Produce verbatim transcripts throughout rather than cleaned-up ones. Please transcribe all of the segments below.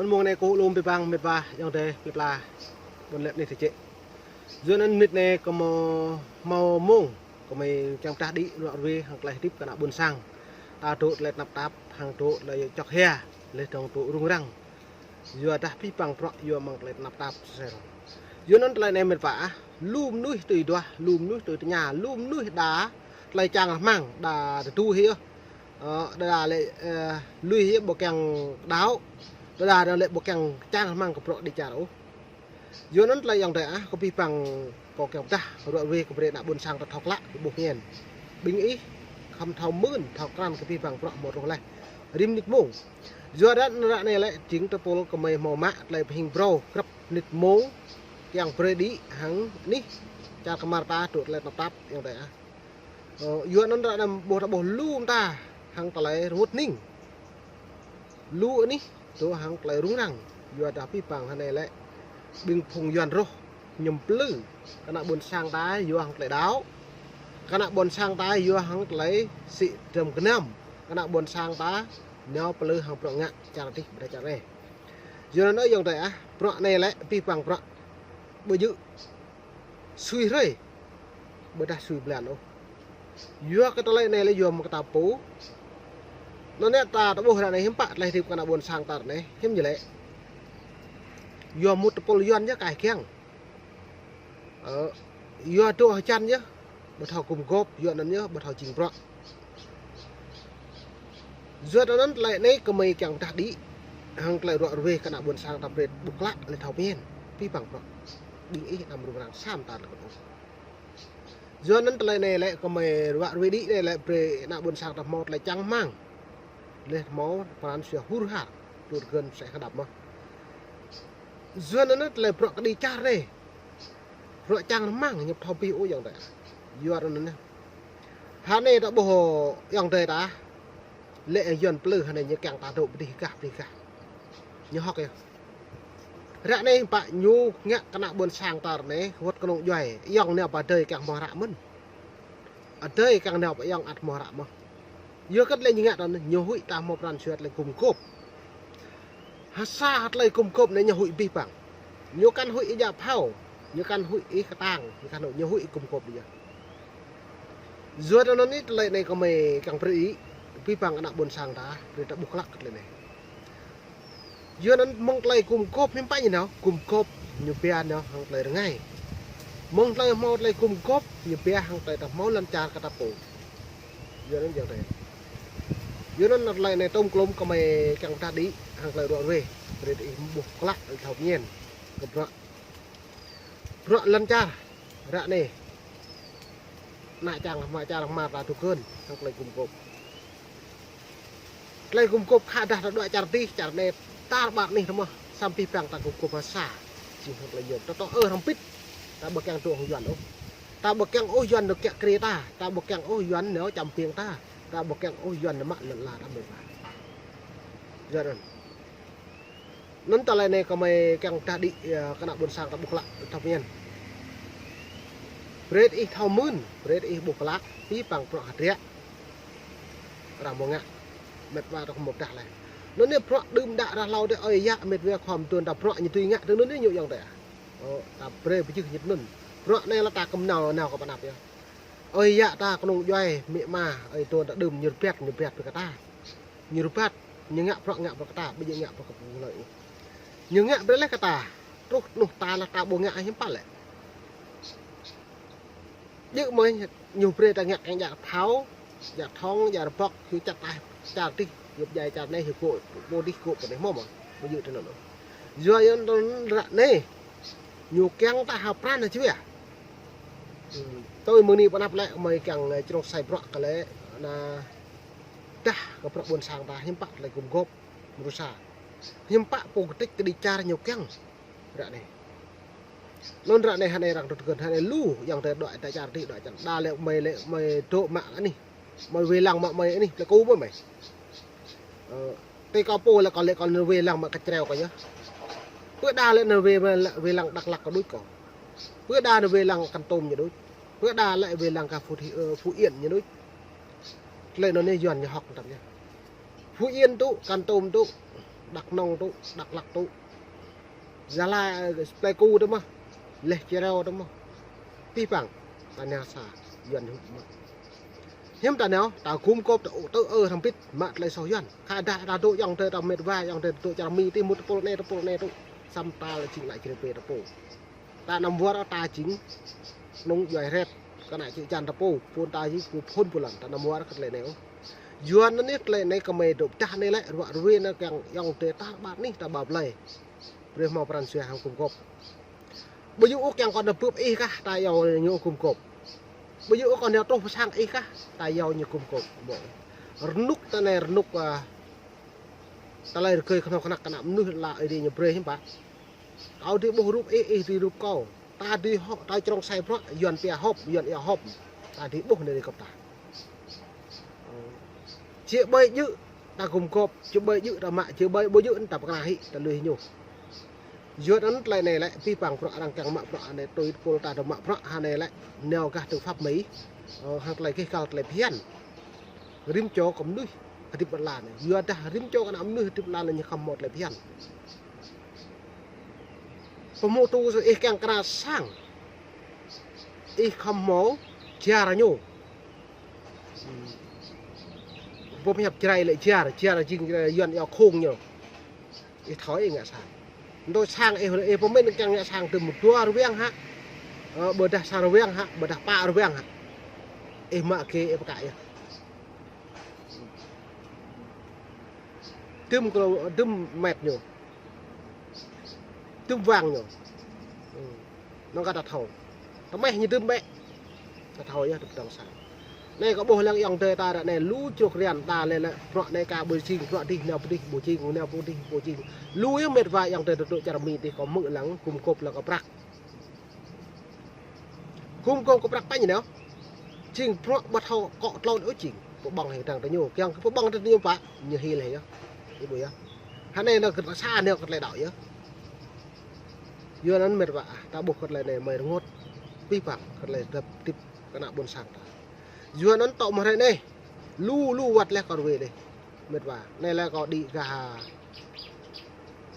Anŭn mông anai kâo lŏm pơpă mĕt wa ayŏng adơi plơi pla ƀôn lĕ anih tơčĕ. Yua anŭn mơnit anai kâo hmâo, hmâo mông kâo mơi kiăng pơdah đĭ ruă ruê hăng tơlơi hơdip kơ ană ƀôn sang ta dŏ tơlơi tơnap tap hăng dŏ tơlơi čŏk hia, laih dơ̆ng dŏ rŭng răng. Yua dah abih bang bruă yua mơ̆ng tơlơi tơnap tap sel. Yua anŭn tơlơi anai mĕt wa ah, lu mơnuih tui duah, lu mơnuih tui tơña, lu mơnuih đa tơlơi čang rơmang, đa tơdu hĭ yơh. Ơ, đa đa lĕ, ơ, lui hĭ ƀu kiăng đaŏ, đa đa lĕ ƀu kiăng čang rơmang kơ bruă đĭ čar ôh. Yua anŭn tơlơi ayŏng adơi ah, kơ abih bang kâo kiăng pơdah ruă ruê kơ brơi ană ƀôn sang ta thâo klă kơ ƀuh ñen. Ƀing ih khŏm thâo mưn, thâo krăn kơ abih bang bruă hmâo truh laih rĭm mơnit mông. Yua dah ră anai lĕ jing tơpul kơ mơi hmâo mă tơlơi pơhing brâo grăp mơnit mông kiăng brơi đĭ hăng anih čar kơmar ta dŏ tơlơi tơnap tap ayŏng adơi ah. Ơ, yua anŭn ră anai ƀuh ta ƀuh lu mơta hăng tơlơi rơngot hning. Lu anih dŏ hăng tơlơi rŭng răng. Yua dah abih bang hơnai lĕ ƀing phung Yuan rŏh ñŭm plư kơ ană ƀôn sang ta yua hăng tơlơi đaŏ, kơ ană ƀôn sang ta yua hăng tơlơi sĭ dram gơnam, kơ ană ƀôn sang ta nao plư hăng bruă ngă čar adih ƀơi čar anai. Yua anŭn ayŏng adơi ah, bruă anai lĕ abih bang bruă ƀu djơ̆ sui hrơi, ƀôdah sui blan ôh. Yua kơ tơlơi anai lĕ yua mơ̆ng kơ ta pô. Anŭn anai ta tơƀuh ră anai hiư̆m pă tơlơi hơdip kơ ană ƀôn sang ta ră anai, hiư̆m ñu lĕ. Yua mŭt tơpul Yuan yơh kơ ai kiăng. Ơ, yua dŏ hơjăn yơh ƀu thâo gum gôp, yua anŭn yơh ƀu thâo jing bruă. Yua anŭn tơlơi anai kơ mơi kiăng pơdah đĭ hăng tơlơi ruă ruê kơ ană ƀôn sang ta brơi ƀuh klă laih thâo pơmĭn abih bang bruă. Ƀing ih anăm rŭng răng sa mơta lĕ kơ ƀuh. Yua anŭn tơlơi anai lĕ kơ mơi ruă ruê đĭ anai lĕ brơi ană ƀôn sang ta hmâo tơlơi čang rơmang, laih hmâo pran jua hur har, tŭ tơgơ̆n mơsĕ hơđăp mơ̆n. Yua anŭn tơlơi bruă kơ đĭ čar anai, bruă čang rơmang ñu ƀu thâo abih ôh ayŏng adơi. Yua anŭn anai, hơnai ta ƀuh ayŏng adơi ta lĕ Yuan plư hơnai ñu kiăng ta dŏ pơdih gah pơdih gah. Ñu hơ̆k yơh. Ră anai pă ñu ngă kơ ană ƀôn sang ta ră anai, wơ̆t kơnung djuai, ayŏng nao pơ adơi kiăng hmâo hră mơ̆n. Adơi kiăng nao pơ ayŏng ăt hmâo hră mơ̆n. Yua kơ tơlơi ñu ngă tơl anai, ñu huĭ ta hmâo pran jua tơlơi gum gôp. Ha sa tơlơi gum gôp anai ñu huĭ abih bang. Ñu kăn huĭ ih djă phao, ñu kăn huĭ ih kơtang, ñu kăn huĭ, ñu huĭ gum gôp yơh. Yua anŭn anai tơlơi anai kơ mơi kiăng brơi abih bang ană ƀôn sang ta, brơi ta ƀuh klă kơ tơlơi anai. Yua anŭn mơ̆ng tơlơi gum gôp hiư̆m pă ñu nao, gum gôp ñu ba nao hăng tơlơi rơngai. Mơ̆ng tơlơi hmâo tơlơi gum gôp ñu ba hăng tơlơi ta hmâo lŏn čar kơ ta pô. Yua anŭn ayŏng adơi. Yua anŭn tơlơi anai tơm klôm kơ mơi kiăng pơdah đĭ hăng tơlơi ruă ruê. Brơi ih ƀuh klă laih thâo pơmĭn kơ bruă. Bruă lŏn čar ră anai. Ană čar, mă čar, mă ta tŭ kơn hăng tơlơi gum gôp. Tơlơi gum gôp khă dah ta dŏ čar adih, čar anai tar ƀar anih tơmơ̆, samơ̆ abih bang ta gum gôp ha sa. Jing hăng tơlơi yôm. Ta tŏ ơ hrŏm pĭt. Ta ƀu kiăng dŏ hăng Yuan ôh. Ta ƀu kiăng ôh Yuan nao kiă kriê ta. Ta ƀu kiăng ôh Yuan nao čăm ƀiêng ta. Ta ƀu kiăng ôh Yuan nao mă lŏn ala ta mơ̆n. Yua anŭn. Anŭn tơlơi anai kơ mơi kiăng pơdah đĭ, ơ, kơ ană ƀôn sang ta ƀuh klă, thâo pơmĭn. Brơi ih thâo mưn, brơi ih ƀuh klă, abih bang bruă hơdră. Arăng hmâo ngă, mĕt wa ta khŏm pơdah laih. Anŭn anai bruă đưm đă ră hlâo adih ơi yă mĕt wa khŏm tŭ ta bruă ñu tui ngă tui anŭn anai ñu ayŏng adơi. Ơ, ta brơi pơjưh ñu tui anŭn. Bruă anai lĕ ta kơm nao, nao kơ pơanăp yơh. Ơi yă ta kơnung djuai, amĭ ama, ơi adơi ta đưm ñu rơbat, ñu rơbat brơi kơ ta. Ñu rơbat, ñu ngă bruă, ngă bruă kơ ta, ƀu djơ̆ ngă bruă kơ pô hlơi ôh. Ñu ngă brơi laih kơ ta, truh anŭn ta lĕ ta ƀu ngă hiư̆m pă lĕ. Djơ̆ mơ̆n, ñu brơi ta ngă kiăng djă phao, djă thŏng, djă rơbŏk, hiu čăt ta, čar adih, hiu pơdjai čar anai, hiu gŏ, pô adih gŏ, pô adih hmâo mơ̆n, ƀu djơ̆ tui anŭn ôh. Yua anŭn ră anai, ñu kiăng ta hơpran hơjua. Hmm, tui mơ̆ng anai pơanăp lĕ, mơi kiăng, ơ, črông sai bruă kơ lĕ, anŭn dah kơ bruă ƀôn sang ta hiư̆m pă tơlơi gum gôp mơrusa. Hiư̆m pă pô kơtrĕč kơđi čar ñu kiăng ră anai. Anŭn ră anai hơnai arăng tŭ tơgơ̆n hơnai lu ayŏng adơi dŏ ta čar adih dŏ čar. Đa lĕ mơi lĕ mơi dŏ mă anih. Mơi wai lăng mă mơi anih, plơi Ku ƀơi mơi. Ơ, tui kâo pô lĕ kâo lĕ kâo nao wai lăng mă kơčreo kâo yơh. Pơ đa lĕ nao wai, wai lăng Dak Lak kâo đôč kâo. Pơ đa nao wai lăng Kon Tum ñu đôč. Pơ đa lĕ wai lăng kơ Phú Thi-, ơ, Phú Yên ñu đôč. Tơlơi anŭn anai Yuan ñu hơ̆k tăm yơh. Phú Yên tŭ, Kon Tum tŭ. Đắk Nông tŭ, Đắk Lắk tŭ. Gia Lai, ơ, Pleiku tŭ mơ̆n. Leh Čeo tŭ mơ̆n. Pih păng, ta nao sa, Yuan hŭp mă. Hiư̆m ta nao, ta gum gôp ta ơ, tơ ơ hrăm pit, mă tơlơi soh Yuan. Khă dah ta dŏ yŏng tơ ta met wa, yŏng tơ dŏ čar Mi, tih mŭt tơpul anai, tơpul anai tŭ. Săm ta lĕ jing lă črê pê tơpul. Ta anăm wơr ta jing, nung djuai hrĕt, kơnă čư̆ čan tơpul, phun ta jing, phun phun pơlan, ta anăm wơr kơ tơlơi anai ôh. Yuan anai tơlơi anai kơmơi dŏ pơdah anai lĕ, ruă ruê anai kiăng yŏng tơ tar ƀar anih ta ba blai. Brơi hmâo pran jua hăng gum gôp. Ƀu djơ̆ ôh kiăng kơ ană bưp ih kah, ta iâu ñu gum gôp. Ƀu djơ̆ ôh kơ ană truh pơ sang ih kah, ta iâu ñu gum gôp. Ƀu. Rơnŭk ta anai rơnŭk, ơ, tơlơi rơgơi kơhnâo kơnăk kơ ană mơnuih lă Ơi Adai ñu brơi hiư̆m pă. Kâo dưi ƀuh rup ih, ih dưi rup kâo. Ta dưi hŏ, ta črông sai bruă, Yuan pia hŏp, Yuan ia hŏp. Ta dưi ƀuh anai rơgơi kơ ta. Či ƀơi djơ̆ ta gum gôp, či ƀơi djơ̆ ta mă, či ƀơi ƀu djơ̆ ta pơkra hĭ, ta lui ñu. Yua anŭn tơlơi anai lĕ, pih păng bruă arăng kiăng mă bruă anai tui tơpul ta dŏ mă bruă hă anai lĕ, nao gah tư pháp Mi. Ơ, hăng tơlơi gêh gal tơlơi phiăn. Rĭm čô kơ mơnuih hơdip ƀơi lŏn anai. Yua dah rĭm čô kơ ană mơnuih hơdip ƀơi lŏn anai ñu khŏm hmâo tơlơi phiăn. Pơhmutu ih kiăng kra sang. Ih khŏm hmâo jar ñu. Bơm hiăp Jrai lĕ jar, jar jing, ơ, Yuan iâu khung ñu. Ih thâo ih ngă sang. Ntô sang ih, ih pơmĭn kiăng ngă sang tơm dua rơwang hă. Ơ, ƀôdah sa rơwang hă, ƀôdah pă rơwang hă. Ih mă kơ ih pơkă yơh. Tơm kơ, tơm met ñu. Tơm wang ñu. Nŏng kơ ta thâo. Tơmeh ñu tơm bĕ. Ta thâo yơh tơm dŏng sang. Anai kơ ƀuh lăng yŏng adơi ta ră anai lu čruk rian ta lĕ lĕ. Bruă anai ka ƀu jing, bruă dih nao pơ dih ƀu jing, nao pơ dih ƀu jing. Lu yơh met wa yŏng adơi ta dŏ čar Mi dih kơ hmư̆ lăng, gum gôp lăng kơ prăk. Gum gôp kơ prăk pă ñu nao. Jing bruă ƀu thâo akŏ tlôn ôh jing. Pơƀơ̆ng hĭ dăng tơ ñu. Kiăng kơ pơƀơ̆ng tơ ñu pă, ñu hil hĭ yơh. Ih ƀuh yơh. Hă anai nao kơ sa nao kơ tơlơi đaŏ yơh. Yua anŭn met wa, ta ƀuh kơ tơlơi anai mơi rơngot. Pih păng kơ tơlơi dăp tip kơ ană ƀôn sang ta. Yua anŭn tŏ mơ̆ hrơi anai. Lu lu wăt leh kơ ruê dih. Met wa, anai lĕ kâo đĭ gah,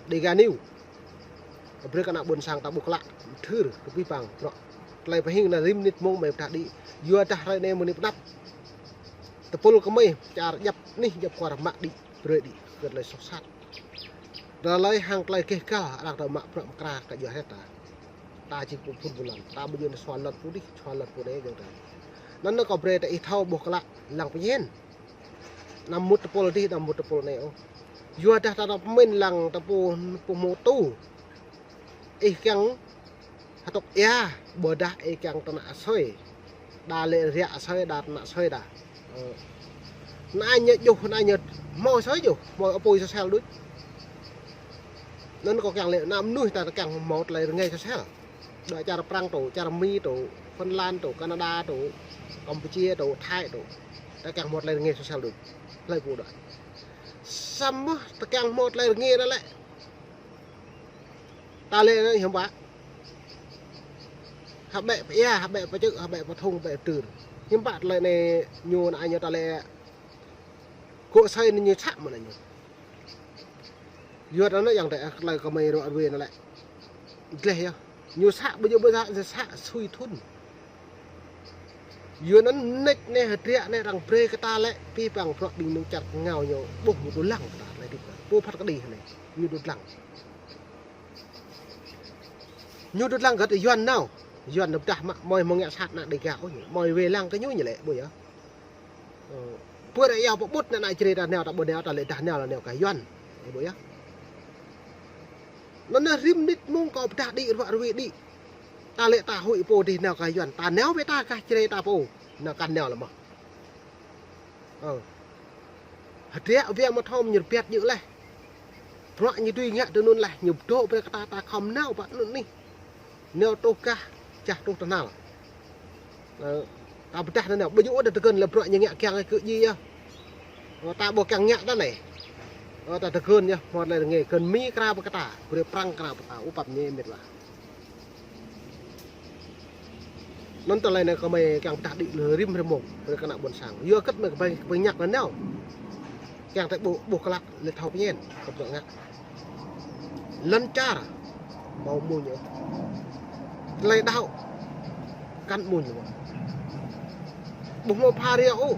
đĭ gah New. Brơi kơ ană ƀôn sang ta ƀuh klă, thưr kơ pih păng, bruă. Tơlơi pơhing anai rĭm mơnit mông mơi pơdah đĭ. Yua dah hrơi anai mơ̆ng anai pơnăp. Tơpul kơ mơi, čar djăp anih djăp kwar mă đĭ, brơi đĭ, kơ tơlơi soh sat. Tơlơi hăng tơlơi gêh gal, arăng ta mă bruă mơkra kơ djuai hrĕt ta. Ta jing pơphun pơlan, ta ƀu djơ̆ nao sua lŏn pơ dih, sua lŏn pơ anai yơh ta. Anŭn kâo brơi ta ih thâo ƀuh klă, lăng pơñen. Anăm mŭt tơpul dih, anăm mŭt tơpul anai ôh. Yua dah ta nao pơmĭn lăng tơpul pơhmutu. Ih kiăng hơtŏk ia, ƀôdah ih kiăng tơnă asơi. Đa lĕ riă asơi, đa tơnă asơi đa. Ơ. Anai ñu djuh, anai ñu hmâo asơi djuh, hmâo apui sosel đôč. Anŭn kâo kiăng lĕ ană mơnuih ta kiăng hmâo tơlơi rơngai sosel. Đa čar Prăng tŭ, čar Mi tŭ, Phần Lan tŭ, Canada tŭ, Campuchia tŭ, Thái tŭ. Ta kiăng hmâo tơlơi rơngai sosel đôč. Hlơi pô đa. Samơ̆ ta kiăng hmâo tơlơi rơngai anai lĕ. Ta lĕ anai hiư̆m pă. Hă ƀĕ pơia, hă ƀĕ pơčư̆, hă ƀĕ pơthŭng, hă ƀĕ pơtưr. Hiư̆m pă tơlơi anai ñu anai ñu ta lĕ. Gŏ asơi anai ñu să mơ̆n anai ñu. Yua anŭn yơh yŏng adơi, tơlơi kơ mơi ruă ruê anai lĕ. Gleh yơh. Ñu să ƀu djơ̆ ƀu să, să sui thŭn. Yua anŭn mơneč anai hơdră anai arăng brơi kơ ta lĕ, pih păng bruă ƀing nung čar kơngao ñu, ƀuh ñu dŏ lăng kơ ta tơlơi hơdip ta. Pô phat kơđi anai, ñu dŏ lăng. Ñu dŏ lăng gơ̆t Yuan nao. Yuan nao pơdah mă, mơi hmâo ngă sat ană Đêga ôh ñu. Mơi wai lăng kơ ñu ñu lĕ, ƀuh yơh. Ơ, pơ ră iâu pơƀut ană črê ta nao, ta ƀu nao, ta lĕ dah nao lĕ nao gah Yuan. Ih ƀuh yơh. Anŭn anai rĭm mơnit mông kâo pơdah đĭ, ruă ruê đĭ. Ta lĕ ta huĭ pô dih nao gah Yuan. Ta nao bĕ ta gah črê ta pô. Nao kăn nao lĕ mơ̆. Ơ. Hơdră wai mơ̆ thâo ñu rơbat djơ̆ laih. Bruă ñu dưi ngă tui anŭn laih, ñu pơdŏ brơi kơ ta, ta khŏm nao pơ anŭn anih. Nao truh gah, čah truh tơhnal. Ơ, ta pơdah nao, ƀu djơ̆ ôh ta tơgơ̆n lĕ bruă ñu ngă kiăng kơ djai yơh. Ơ, ta ƀu kiăng ngă ta anai. Ơ, ta tơgơ̆n yơh, hmâo tơlơi rơngai, gơ̆n Mi kra pơ kơ ta, brơi Prăng kra pơ ta, ơ pap ñe met wa. Anŭn tơlơi anai kơ mơi kiăng pơdah đĭ rĭm rĭm mông, brơi kơ ană ƀôn sang. Yua hơget mơi kơ mơi pơñăk nanao. Kiăng ta ƀuh, ƀuh klă, lĕ thâo pơñen, kơ bruă ngă. Lŏn čar, hmâo mơñum. Tơlơi đaŏ, kăn mơñum. Ƀu hmâo pha rai ôh.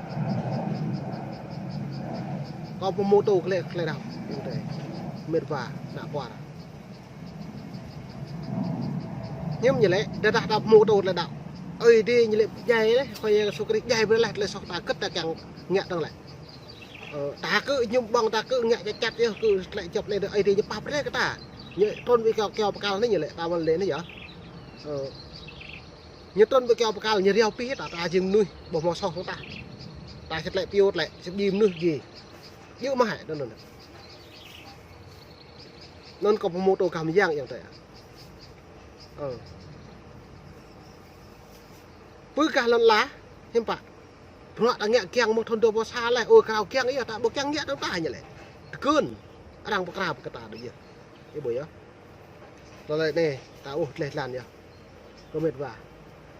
Kâo pơhmutu tơlơi, tơlơi đaŏ. Mĕt wa, ană kuar. Hiư̆m ñu lĕ, tơdah ta pơhmutu tơlơi đaŏ. Ơi Adai ñu lĕ djai lĕ, Khua Yang Yêsu Krist djai brơi lĕ, tơlơi soh ta kơ̆t ta kiăng ngă tơ̆ng lĕ. Ơ, ta kơ ñum ƀơ̆ng ta kơ ngă čăt čăt yơh kơ tơlơi djŏp anai dơ̆ng Ơi Adai ñu pap brơi kơ ta. Ñu trŭn ƀơi kơyâo, kơyâo pơkăl anai ñu lĕ, ta wơ̆t lĕ anai yơh. Ơ, ñu trŭn ƀơi kơyâo pơkăl, ñu riâo pĭ ta, ta jing mơnuih, ƀu hmâo soh hăng ta. Ta či tơlơi pioh tơlơi, či djai mơnuih djai. Djơ̆ mơ̆ hă, anŭn, anŭn. Anŭn kâo pơhmutu gah mơyang ayŏng adơi. Ơ. Pơ gah lŏn ala, hiư̆m pă. Bruă ta ngă kiăng mơ̆ng thŭn dua rơbâo sa lĕ, ơ, krao kiăng yơh, ta ƀu kiăng ngă tơ̆ng ta ñu lĕ. Tơkưn, arăng pơkra pơkơta đôč yơh. Ih ƀuh yơh. Tơlơi anai, ta ƀuh tơlơi tlan yơh. Kơ mĕt wa.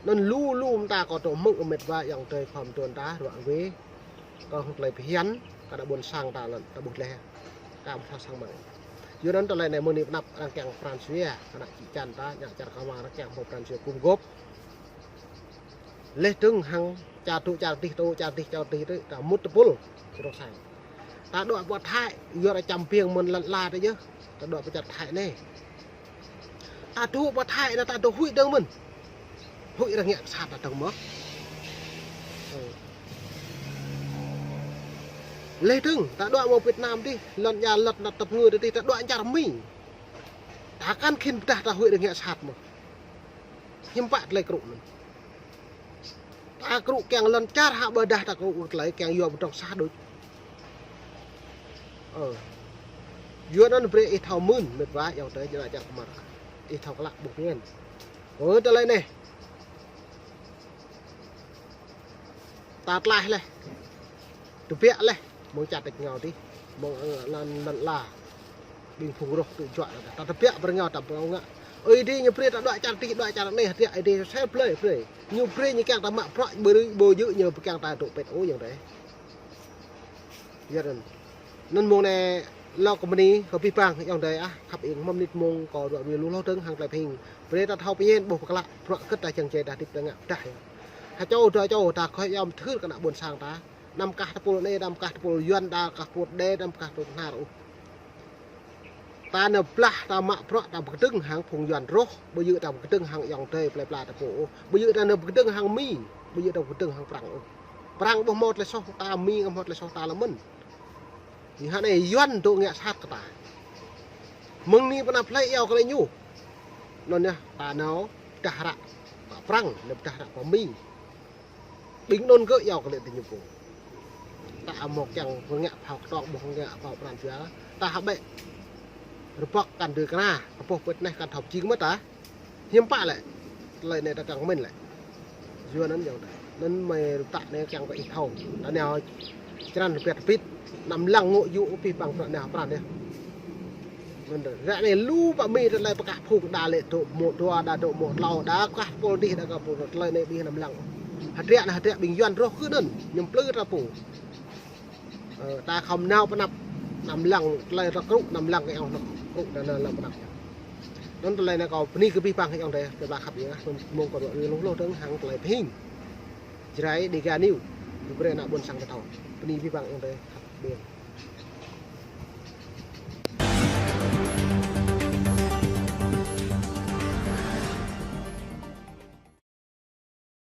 Anŭn lu lu mơta kâo tŭ mơ̆ng kơ mĕt wa ayŏng adơi khŏm tuan ta, ruă wê. Kơ hăng tơlơi phiăn, kơ ană ƀôn sang ta lŏn, ta ƀuh tơlơi. Kơ ƀuh sang mơ̆ng. Yua anŭn tơlơi anai mơ̆ng anai pơ anăp arăng kiăng pran jua, kơ ană čư̆ čan ta, ană čar kơ wa arăng kiăng hmâo pran jua gum gôp. Leh dơ̆ng hăng čar tŭ čar tih tŭ čar tih čar tih tŭ ta mŭt tơpul. Črŏk sang. Ta dŏ pơ Thái, yua arăng čăm biêng mơ̆n lŏn ala tơ yơh. Ta dŏ pơ čar Thái anai. Ta dŏ pơ Thái anai ta dŏ huĭ dơ̆ng mơ̆n. Huĭ arăng ngă sat ta dơ̆ng mơ̆n. Ơ. Leh dơ̆ng, ta dŏ mơ̆ng Việt Nam tih, lŏn ia lŏn năt tơpngư tih, ta dŏ čar Mi. Ta kăn khĭn pơdah ta huĭ arăng ngă sat mơ̆n. Hiư̆m pă tơlơi krŭ anŭn. Ta krŭ kiăng lŏn čar hă ƀôdah ta krŭ tơlơi kiăng yua pơdrŏng sah đôč. Ơ. Yua anŭn brơi ih thâo mơ̆n, mĕt wa ayŏng adơi, jơlan čar kơmar. Ih thâo klă ƀuh ngăn. Ơ, tơlơi anai. Ta tlaih leh. Tơbiă leh. Mơ̆ng čar tač rơngiao tih. Mơ̆ng, ơ, lŏn, lŏn ala. Ƀing phung roh tŭ juă ta. Ta tơbiă pơ rơngiao ta pơ ngă. Ơi Adai ñu brơi ta dŏ čar tih, dŏ čar anai, hơdră Ơi Adai sel blơi brơi. Ñu brơi ñu kiăng ta mă bruă, ƀu, ƀu djơ̆ ñu kiăng ta dŏ pĕt ôh ayŏng adơi. Yua anŭn. Anŭn mơ̆ng anai lŏ kơ bơni kơ abih bang ayŏng adơi ah, khăp ing mơ̆ng mơnit mơ̆ng kâo ruă ruai lu hloh dơ̆ng hăng tơlơi pơhing. Brơi ta thâo pơñen ƀuh pơklă, bruă kơ̆t ta čang jai ta hơdip ta ngă pơdah yơh. Hơčâo dua čâo ta khŏm yom thưr kơ ană ƀôn sang ta. Anăm kah tơpul anai, anăm kah tơpul Yuan, anăm kah tơpul Đê, anăm kah tơpul Bahnar ôh. Ta nao blah, ta mă bruă, ta pơkơdơ̆ng hăng phung Yuan roh, ƀu djơ̆ ta pơkơdơ̆ng hăng ayŏng adơi plơi pla ta pô ôh. Ƀu djơ̆ ta nao pơkơdơ̆ng hăng Mi, ƀu djơ̆ ta pơkơdơ̆ng hăng Prăng ôh. Prăng ƀu hmâo tơlơi soh ta, Mi ƀu hmâo tơlơi soh ta lơ̆m mơ̆n. Yua anai Yuan dŏ ngă sat kơ ta. Mơ̆ng anai pơ anăp hlơi iâu kơ lĕ ñu. Anŭn yơh, ta nao pơdah hră pơ Prăng, nao pơdah hră pơ Mi. Ƀing anŭn kơ iâu kơ lĕ tơ ñu pô. Ta hmâo kiăng pơngă phao kơtong ƀu ngă phao pran jua. Ta hơbĕ rơbŏk kăn dưi kơna, kơ boh pơ̆t anai kăn thâo pơjing mơ̆n ta. Hiư̆m pă lĕ. Tơlơi anai ta kiăng mĭn lĕ. Yua anŭn ayŏng adơi. Anŭn mơi rơ̆k anai kiăng kơ ih thâo. Ta nao črăn rơbet rơbit. Anăm lăng ngŏ yŭ abih bang bruă anai pran yơh. Mơ̆n dơ̆. Ră anai lu pă Mi tơlơi pơkă phung đa lĕ dŏ mơ̆ dua, đa dŏ mơ̆ tlâo, đa kah tơpul dih, đa kah tơpul tơlơi anai ƀing anăm lăng. Hơdră anai hơdră ƀing Yuan roh kơ anŭn, ñăm plư ta pô. Ơ, ta khŏm nao pơ anăp, anăm lăng tơlơi ta krŭ, anăm lăng kơ ayŏng ta krŭ, ta nao lăng pơ anăp. Anŭn tơlơi anai kâo bơni kơ abih bang ayŏng adơi, tơlơi khăp ing ah, anŭn mơ̆ng kâo ruă ruai lu hloh dơ̆ng hăng tơlơi pơhing. Jrai Dega News, brơi ană ƀôn sang ta thâo. Bơni abih bang ayŏng adơi, khăp ing.